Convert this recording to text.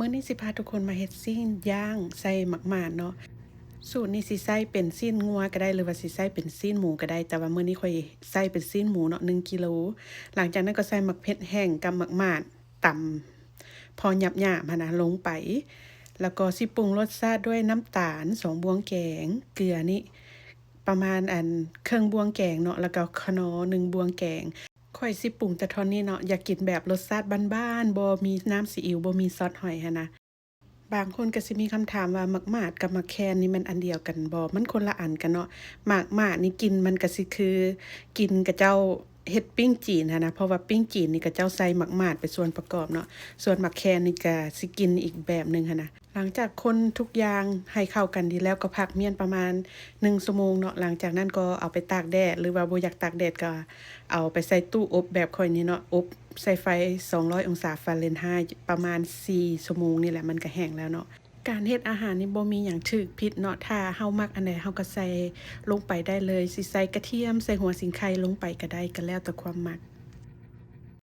ມື້ນີ້ຊິພາທຸກຄົນມາເຮັດຊີ້ນຍ່າງໃສ່ໝາກໝາດເນາະ. ສູດນີ້ຊິໃຊ້ເປັນຊີ້ນງົວກໍໄດ້ ຫຼືວ່າຊິໃຊ້ເປັນຊີ້ນໝູກໍໄດ້, ແຕ່ວ່າມື້ນີ້ຂ້ອຍໃຊ້ເປັນຊີ້ນໝູເນາະ ໜຶ່ງກິໂລ. ຫຼັງຈາກນັ້ນກໍໃສ່ໝາກເຜັດແຫ້ງກັບໝາກໝາດຕຳພໍຫຍາບໆຫັ້ນນະລົງໄປ, ແລ້ວກໍຊິປຸງລົດຊາດດ້ວຍນ້ຳຕານສອງບ່ວງແກງ, ເກືອນີ້ປະມານອັນເຄິ່ງບ່ວງແກງເນາະ, ແລ້ວກໍຂະໜໍໜຶ່ງບ່ວງແກງ. ຂ້ອຍຊິປຸງແຕ່ເທົ່ານີ້ເນາະ, ຢາກກິນແບບລົດຊາດບ້ານໆ ບໍ່ມີນ້ຳຊີອິ້ວ ບໍ່ມີຊອດຫອຍຫັ້ນນະ. ບາງຄົນກໍຊິມີຄຳຖາມວ່າ ໝາກໝາດກັບໝາກແຄນນີ້ມັນອັນດຽວກັນບໍ່? ມັນຄົນລະອັນກັນເນາະ. ໝາກໝາດນີ້ກິ່ນມັນກໍຊິຄືກິ່ນຂະເຈົ້າເຮັດປີ້ງຈີນຫັ້ນນະ, ເພາະວ່າປີ້ງຈີນນີ້ຂະເຈົ້າໃສ່ໝາກໝາດເປັນສ່ວນປະກອບເນາະ, ສ່ວນໝາກແຄນນີ້ກໍຊິກິ່ນອີກແບບໜຶ່ງຫັ້ນນະ. ຫຼັງຈາກຄົນທຸກຢ່າງໃຫ້ເຂົ້າກັນດີແລ້ວ ກໍພັກມ້ຽນປະມານໜຶ່ງຊົ່ວໂມງເນາະ. ຫຼັງຈາກນັ້ນກໍເອົາໄປຕາກແດດ ຫຼືວ່າບໍ່ຢາກຕາກແດດກໍເອົາໄປໃສ່ຕູ້ອົບແບບຂ້ອຍນີ້ເນາະ, ອົບໃສ່ໄຟສອງຮ້ອຍອົງສາຟາເຣັນໄຮ ປະມານສີ່ຊົ່ວໂມງນີ້ແຫຼະ ມັນກໍແຫ້ງແລ້ວເນາະ. ການເຮັດອາຫານນີ້ບໍ່ມີຫຍັງຖືກຜິດເນາະ, ຖ້າເຮົາມັກອັນໃດເຮົາກໍໃສ່ລົງໄປໄດ້ເລີຍ, ຊິໃສ່ກະທຽມ ໃສ່ຫົວສີໄຄລົງໄປກໍໄດ້ ກໍແລ້ວແຕ່ຄວາມມັກ.